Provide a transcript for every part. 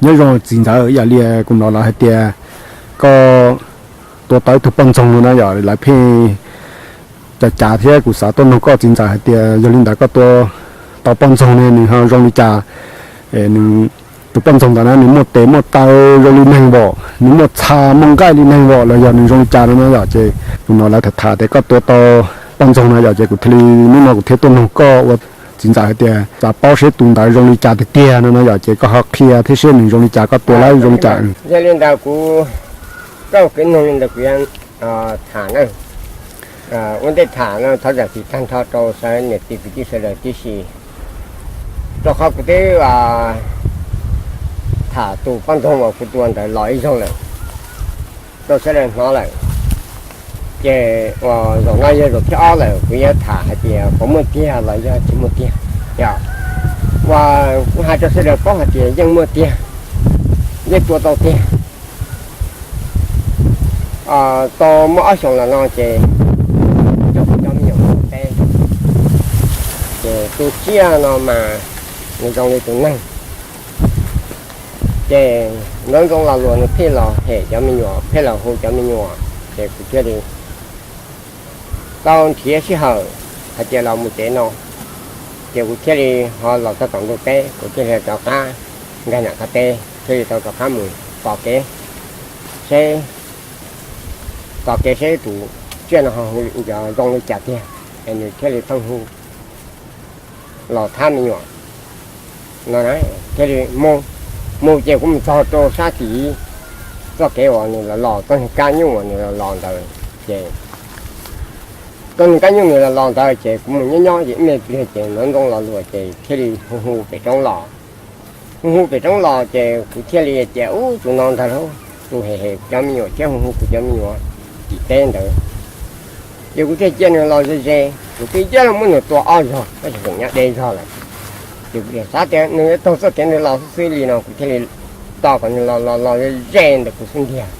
Nyob zoo txiv ntxawm, yam li kuv hnov lawv hais tias koj tua tau ib tug poj ntxoog no na yom, lawv pheej cav cav thiab kuv xav tuaj nug koj txiv ntxawm hais tias yog li ntawd koj tua tau poj ntxoog ne nws ho zoo li cas? Nws, tus poj ntxoog ntawd na nws muaj tes muaj taw zoo li neeg vom, nws muaj txha muaj nqaij li neeg vom los yog nws zoo li cas no na yom? Ces kuv hnov lawv tham tham tias koj tua tau poj ntxoog no yom, ces kuv thiaj li, hnub no kuv thiaj tuaj nug koj ua txiv ntxawm hais tias xav paub seb tus ntawd zoo li cas tiag tiag no no yom, ces koj ho qhia thiab seb nws zoo li cas, koj tua lawm zoo li cas. Yog li ntawd kuv, koj kev nug li ntawd kuv yuav tham na. Ua ntej tham no thov zam txim tag nrho rau sawv niam txiv kwv tij sawv daws tib si, rau qhov kuv twb tham tus poj ntxoog uas kuv tua ntawd los ib zaug lawm rau sawv daws hnov lawm. Ces uas zaum no yog zaum thib ob lawm kuv yuav tham hais tias puas muaj tiag los yog tsis muaj tiag. Yog uas kuv hais rau sawv daws paub hais tias yeej muaj tiag, yeej tua tau tiag. Tau muaj ob xyoos los no ces coj kuv cov me nyuam mus teb, ces tus tsiaj no mas nws zoo li tus neeg. Ces Ntxoov Ntxoo Los Luas nws pheej los hem cov me nyuam, pheej los hu cov me nyuam, ces kuv thiaj li tau nrhiav sij hawm hais tias los mus tsev no, ces kuv thiaj li ho los txog tom ntug teb, kuv thiaj li rov qab nkag nram qab teb, thiaj li tau rov qab mus tos kev seb, tos kev seb tus tsiaj no ho hu zoo li cas tiag, es nws thiaj li pheej hu los thab me nyuam no. Thiaj li mus, mus ces kuv mus txog rau sab tim txoj kev uas nws los los, txoj niag kab nyuj uas nws los los ntawd, ces txoj niag kab nyuj nws los los ntawd ces kuv mus nyob nyob ces ib me pliag ces Ntxoov Ntxoo Los Luas ces thiaj li hu hu pem roob los. Hu hu pem roob los ces kuv thiaj li tias ub, tus no ntag lauj, tus hem hem kuv cov me nyuam thiab hu hu kuv cov me nyuam tim teb ntawd. Ces kuv thiaj cia nws los ze ze, kuv twb cia li muab nws tua ob zaug tab sis tseem nyob deb zog lawm. Ces kuv thiaj xav tias nws yuav taug txoj kev ntawd los xwb xwb li no, kuv thiaj li tos kom nws los los los ze ze ntawm kuv xub ntiag.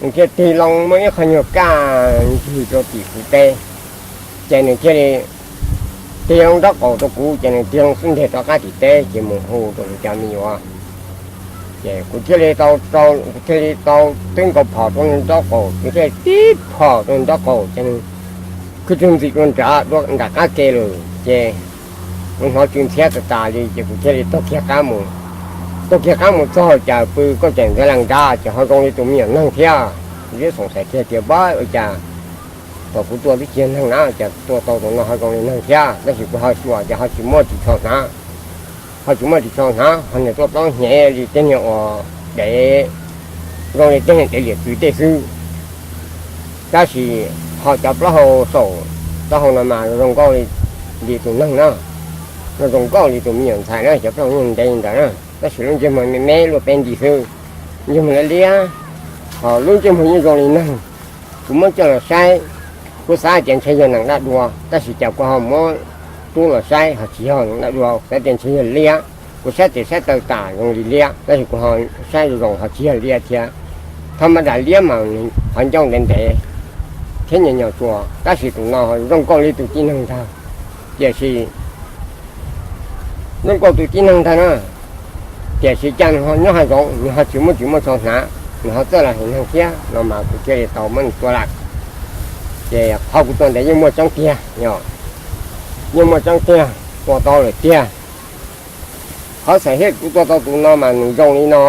Nws thiaj tig loo muaj ib qho nyuag kaj ncig rau tim kuv teb, ces nws thiaj li tig loo nraub qaum rau kuv, ces nws tig loo xub ntiag rov qab tim teb ces mus hu rau nws cov me nyuam. Ces kuv thiaj li tau, kuv thiaj li tau twb nkaus phom rau nws nraub qaum, kuv thiaj li tib phom rau nws nraub qaum ces nws khwj tug ntxim dua nrad, dua nram qab ke lawm ces kuv hnov tsw ntxhiab tas tas li ces kuv thiaj li taug kiag qab mus. Taug kiag qab mus txog cas pw kauj caim ntxeev lees nrad ces ho zoo li tus me nyuam neeg thiab. Kuv twb xoom xaim kiag tias pab ua cas thaum kuv tua twb tsis yog neeg na, cas tua tau tus no ho zoo li neeg thiab, tab sis kuv ho xyuas ces ho tsis muaj ris tsho hnav, ho tsis muaj ris tsho hnav, ho nws tuaj plaub hnyev li tej niag uas dev, zoo li tej niag dev liam txwv tej xwb. Tab sis ho cov plaub hau saum taub hau no mas zoo nkauj li tus neeg na, zoo nkauj li tus me nyuam ntxhais na, cov plaub hau ntev li ntawd na, tab sis lub ntsej muag me me luaj peb nti xwb, ntsej muag liab liab, ho lub ntsej muag yeej zoo li neeg. Kuv muab coj los saib, kuv xav tias ntshe yog nees daj dua, tab sis cas kuv ho muab rub los saib ho tsis yog nees daj dua, xav tias ntshe yog liab. Kuv saib tes saib taw tas zoo li liab, tab sis kuv ho saib zoo zoo ho tsis yog liab thiab. Thaj ma dam liab mas nws qhov ncauj ntev ntev thiab nyuam nyuam tsuas, tab sis tus no zoo nkauj li tus tib neeg ntag. Tiam sis zoo nkauj tus tib neeg ntag na, tiam sis cas nws ho nyob hav zoov, nws ho tsis muaj ris muaj tsho hnav, nws ho txawj los hem neeg thiab no mas kuv thiaj li tau muab nws tua lawm. Ces qhov kuv tua ntawd yeej muaj tseeb tiag, yeej muaj tseeb tiag, tua tau lawm tiag. Qhov xam hib kuv tua tau tus no mas nws zoo li no.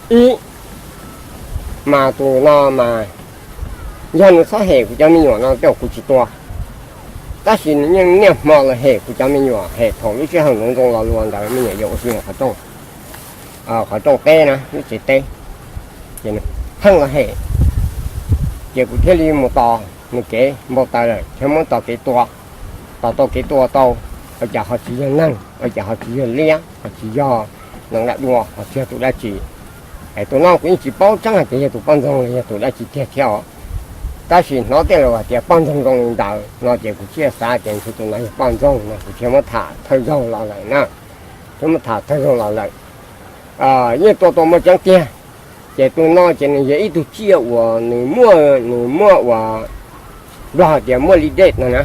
Ib, mas tus no mas yog nws txhob hem kuv cov me nyuam no tej zaum kuv tsis tua, tab sis nws yeej niaj hmo los hem kuv cov me nyuam, hem thaum lub sij hawm Ntxoov Ntxoo Los Luas ntawd me nyuam yuav ua si qhov rooj, qhov rooj teb na, lub tsev teb, ces nws pheej los hem. Ces kuv thiaj li mus tos nws kev npau taws lawm thiab muab tos kev tua. Tos tau kev tua tau, ua cas ho tsis yog neeg, ua cas ho tsis yog liab, ho tsis yog nees daj dua, ho tsis yog tus dab tsi. Es tus no kuv yeej tsis paub tseeb hais tias yog tus poj ntxoog los yog tus dab tsi tiag thiab os. Tab sis hnov tej laus hais tias poj ntxoog zoo li ntawd no ces kuv thiaj xav tias ntshe tus no yog poj ntxoog no kuv thiaj muab tham thawj zaug los lawm na. Thiaj muab tham thawj zaug los lawm. Yeej tua tau muaj tseeb tiag. Ces tus no ces nws yog ib tug tsiaj uas nws muaj, nws muaj uas Nplog hais tias muaj li dej no na,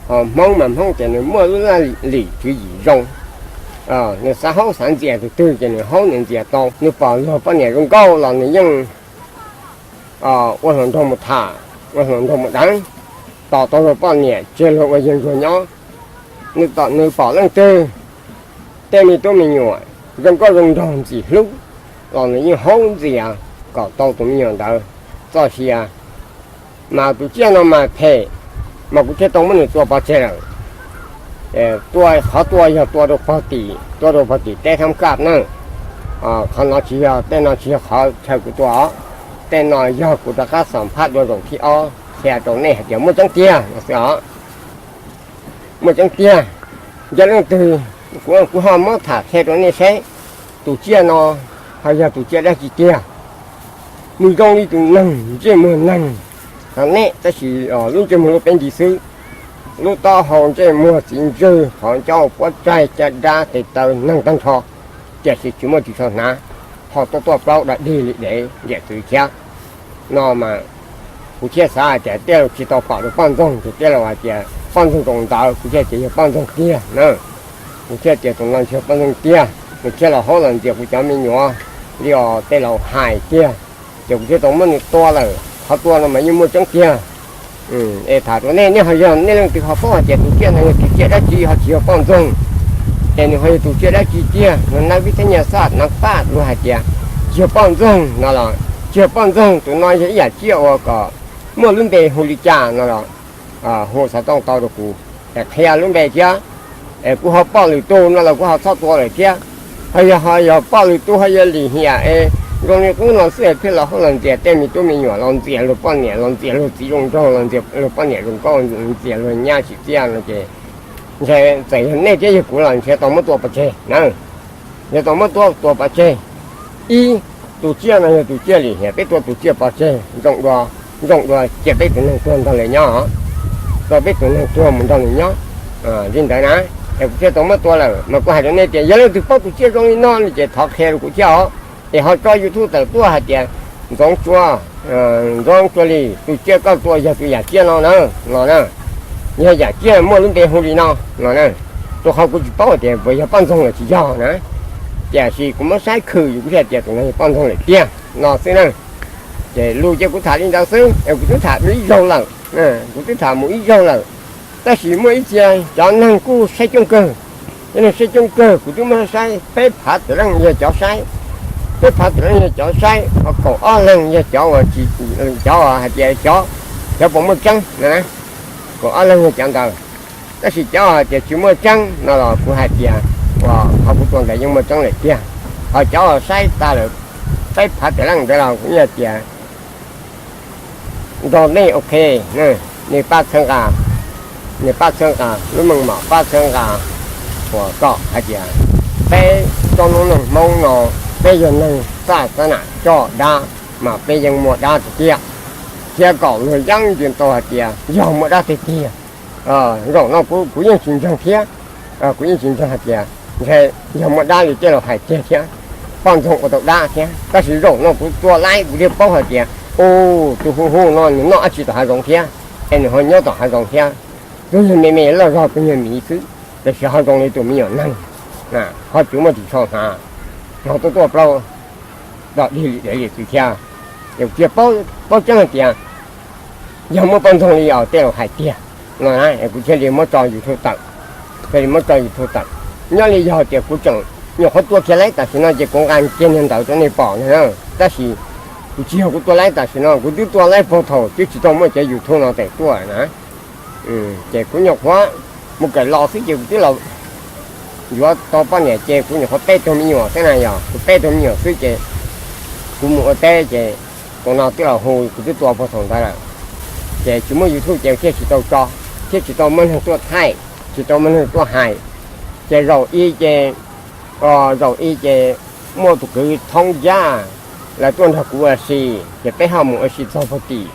ho Hmoob mas Hmoob ces nws muaj lub laj lim tswv yim zoo. Nws xav haub xav ntxias tus twg ces nws haub nws ntxias tau. Nws pom luag poj niam zoo nkauj los nws yeej ua hluas nraug mus tham, ua hluas nraug mus deev, tos tau luag poj niam tseg luag ua yawg ntsuag nyob. Nws pom leej twg tej me tub me nyuam zoo nkauj zoo nraug ntxim hlub los nws yeej haub ntxias kom tau tus me nyuam ntawd txoj sia. Mas tus tsiaj no mas phem, mas kuv thiaj tau muab nws tua pov tseg lawm. Tua qhov tua yog tua rau pog tim, tua rau pog tim teb thab kaj na. Qhov no tsis yog, tej no tsis yog qhov chaw kuv tua os. Tej no yog kuv rov qab xam phaj dua zaum thib ob qhia rau nej hais tias muaj tseeb tiag no xwb os. Muaj tseeb tiag. Yog leej twg, kuv ho muab tham qhia rau nej saib, tus tsiaj no ho yog tus tsiaj dab tsi tiag. Nws zoo li tus neeg, ntsej muag neeg, qhov nej tab sis lub ntsej muag lub peb nti xwb. Lub taub hau ntsej muag txiv ntswg, qhov ncauj puab tsaig caj dab tes taw neeg tag nrho, tiam sis tsis muaj ris tsho hnav, ho tuaj tuaj plaub dog dig li dev liam txwv thiab. No mas kuv thiaj xav hais tias tej laus tsis tau pom rau poj ntxoog ces tej laus hais tias poj ntxoog zoo ntawd, kuv thiaj tias yog poj ntxoog tiag na. Kuv thiaj tias tus no yog poj ntxoog tiag, nws thiaj los haub los ntxias kuv cov me nyuam li os tej laus hais tiag. Ces kuv thiaj tau muab nws tua lawm, qhov tua no mas yeej muaj tseeb tiag. Es tham rau nej, nej ho yog nej leej twg ho paub hais tias tus tsiaj no yog tus tsiaj dab tsi ho tsis yog poj ntxoog, ces nws ho yog tus tsiaj dab tsi tiag no na. Vib thab nyas xaj nav paj luag hais tias tsis yog poj ntxoog no los tsis yog poj ntxoog, tus no yog ib yam tsiaj uas kom muaj lub npe hu li cas no los hu xov tooj tau rau kuv es qhia lub npe thiab. Es kuv ho poj lwm tus no los kuv ho txhob tua lawm thiab. Ho yog, ho yog poj lwm tus ho yog lim hiam es zoo li qub no xwb es thiaj los haub los ntxias tej me tub me nyuam, los ntxias luag poj niam, los ntxias luag txiv zoo nraug, los ntxias luag poj niam zoo nkauj, ntxias luag nyab tsim txiaj no ces ntshe txawm yog nej thiab yog kuv los ntshe tau muab tua pov tseg na. Ntshe tau muab tua, tua pov tseg. Ib, tus tsiaj no yog tus tsiaj lim hiam, peb tua tus tsiaj pov tseg zoo dua, zoo dua ces peb tus neeg tuag nrog lawv nyob, tua peb tus neeg tuag mus nrog nws nyob li ntawd na. Es kuv thiaj tau muab tua lawm, mas kuv hais rau nej tias yog leej twg paub tus tsiaj zoo li no no ces thov qhia rau kuv thiab os. Es ho tso YouTube tawm tuaj hais tias Ntxoov Tsua, Ntxoov Tsua Lis, tus tsiaj koj tua yog tus yam tsiaj no na, no na, yog yam tsiaj muaj lub npe hu li no, no na. Rau qhov kuv tsis paub tias puas yog poj ntxoog los tsis yog na. Tiam sis kuv muab saib khwm yus kuv thiaj tias tus no yog poj ntxoog lawm tiag no xwb na. Ces lus ces kuv tham li ntawd xwb es kuv twb tham mus ib zaug lawm, kuv twb tham mus ib zaug lawm. Tab sis muaj ib txhia cov neeg kuj saib coob kawg, cov neeg saib coob kawg kuv twb muab saib peb phav tawm leej yog cov saib, peb phav tawm leej yog cov saib, ho kaum ob leeg yog cov uas tsis, cov hais tias cov, cov puas muaj tseeb no, kaum ob leeg yog cov ntawd. Tab sis cov hais tias tsis muaj tseeb no los kuv hais tias qhov kuv tua ntawd yeej muaj tseeb lawm tiag. Ho cov saib tas lawm peb phav tawm leej ntawd los kuv yeej hais tias nrog nej ok, nej pab txhawb nqa, nej pab txhawb nqa, lub meej mom pab txhawb nqa, uas kom hais tias peb tsob noob neej Hmoob no peb yog neeg txaj xab nam coj dab mas peb yeej muaj dab tiag tiag, thiab kom luag yeej ntsia tau hais tias yog muaj dab tiag tiag. Zaum no kuv yeej tsis ntseeg thiab, kuv yeej tsis ntseeg hais tias ntshe yog muaj dab li tej laus hais tiag thiab, poj ntxoog ua tau dab thiab. Tab sis zaum no kuv tua laib kuv thiaj paub hais tias, u, tus hu hu no nws noj dab tsi tom hav zoov thiab, es nws ho nyob tom hav zoov thiab. Tus yog me me loj zog tus yog miv xwb, tiam sis ho zoo li tus me nyuam neeg, ho tsis muaj ris tsho hnav, ho tuaj tuaj plaub dog dig li dev liam txwv thiab. Ces kuv thiaj paub tseeb hais tias yog muaj poj ntxoog li os tej laus hais tiag no na, kuv thiaj li muab tso YouTube tawm, thiaj li muab tso YouTube tawm. Nyob li yog tias kuv tseem nyuam qhuav tua kiag laib tam sim no ces kuv nqa kiag niag ntawd rau nej pom no na. Tab sis kuv tsis yog kuv tua laib tam sim no, kuv twb tua laib puag thaum twb tsis tau muaj cov YouTube no tawm tuaj na. Ces kuv nyuam qhuav mus kawm los xwb ces kuv twb los yuav tau poj niam ces kuv nyuam qhuav peb tug me nyuam xwb na, yog kuv peb tug me nyuam xwb ces kuv mus ua teb ces tus no twb los hu kuv twb tua puag thaum ntawd lawm. Ces tsis muaj YouTube ces thiaj tsis tau tso, thiab tsis tau muaj neeg tuaj thaij, tsis tau muaj neeg tuaj hais. Ces zaum ib ces, zaum ib ces muaj tus kwv Thoob Yaj lawv tuaj nrog kuv ua si, ces peb ho mus ua si txog puag tim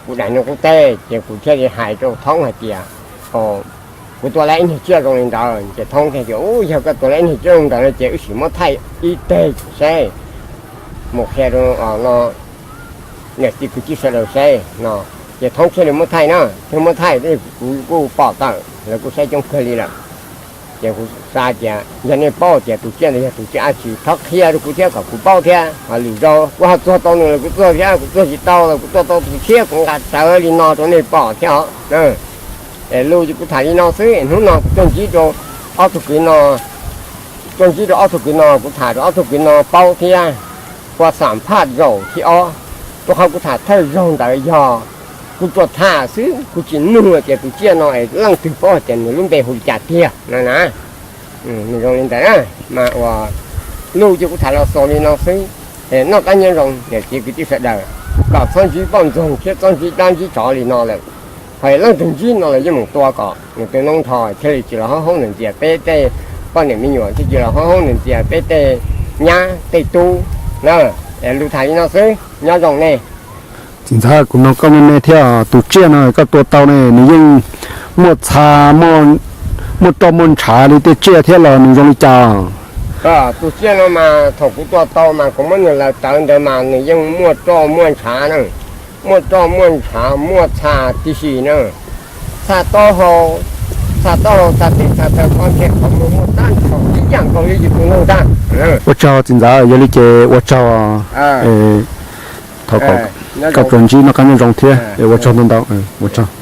kuv daim niag qub teb, ces kuv thiaj li hais rau Thoob hais tias, kuv tua laib ib niag tsiaj zoo li ntawd. Ces Thoob thiaj tias, u, yog koj tua laib ib niag tsiaj zoo li ntawd no ces wb sim muab thaij ib teg seb, mus qhia rau no niam txiv kwv tij sawv daws seb no. Ces Thoob thiaj li muab thaij na, thiaj muab thaij, kuv kuj pom tawm, lawv kuj saib coob kawg li lawm. Ces kuv xav tias yog nej paub tias tus tsiaj ntawd yog tus tsiaj dab tsi thov qhia rau kuv thiab kom kuv paub thiab. Ho lwm zaus kuv ho txuag tau nws los kuv txuag thiab, kuv txuag tsis tau los kuv txuag tau tus tshiab kuv nqa rawv li no rau nej pom thiab os. Es lus ces kuv tham li no xwb, hnub no kuv tuaj ntsib rau ob tug kwv no, tuaj ntsib rau ob tug kwv no, kuv tham rau ob tug kwv no paub thiab. Ua xam phaj zaum thib ob, rau qhov kuv tham thawj zaug ntawd yog kuv tsuas tham xwb, kuv tsis nug tias tus tsiaj no es leej twg paub hais tias nws lub npe hu li cas tiag no na. Nws zoo li ntawd na, mas ua lus ces kuv tham los xaus li no xwb. Noj qab nyob zoo niam txiv kwv tij sawv daws, kom txhob ntsib poj ntxoog thiab txhob ntsib dab ntsib tsov li no lawm. Ho leej twg ntsib no los yeej mus tua kom nws tw noob nrho thiaj li tsis los haub haub ntxias peb tej poj niam me nyuam, thiaj tsis los haub haub ntxias peb tej nyab tej tub na. Lus tham li no xwb, nyob zoo nej. Txiv ntxawm, kuv nug koj me me thiab, tus tsiaj no koj tua tau ne nws yeej muaj txha, muaj roj muaj ntshav li tej tsiaj thiab los nws zoo li cas? Tus tsiaj no mas thaum kuv tua tau mas kuv muab nws lawv tawv ntawd mas nws yeej muaj roj muaj ntshav na, muaj roj muaj ntshav muaj txha tib si na. Txha taub hau, txha taub hau, txha tes txha taw, qhov ntsej qhov muag muaj tag nrho ib yam nkaus li yus tus neeg ntag. Ua tsaug txiv ntxawm, yog li ces ua tsaug. Thov kom koj tsuas ntsib noj qab nyob zoo thiab, ua tsaug ntau ntau, ua tsaug.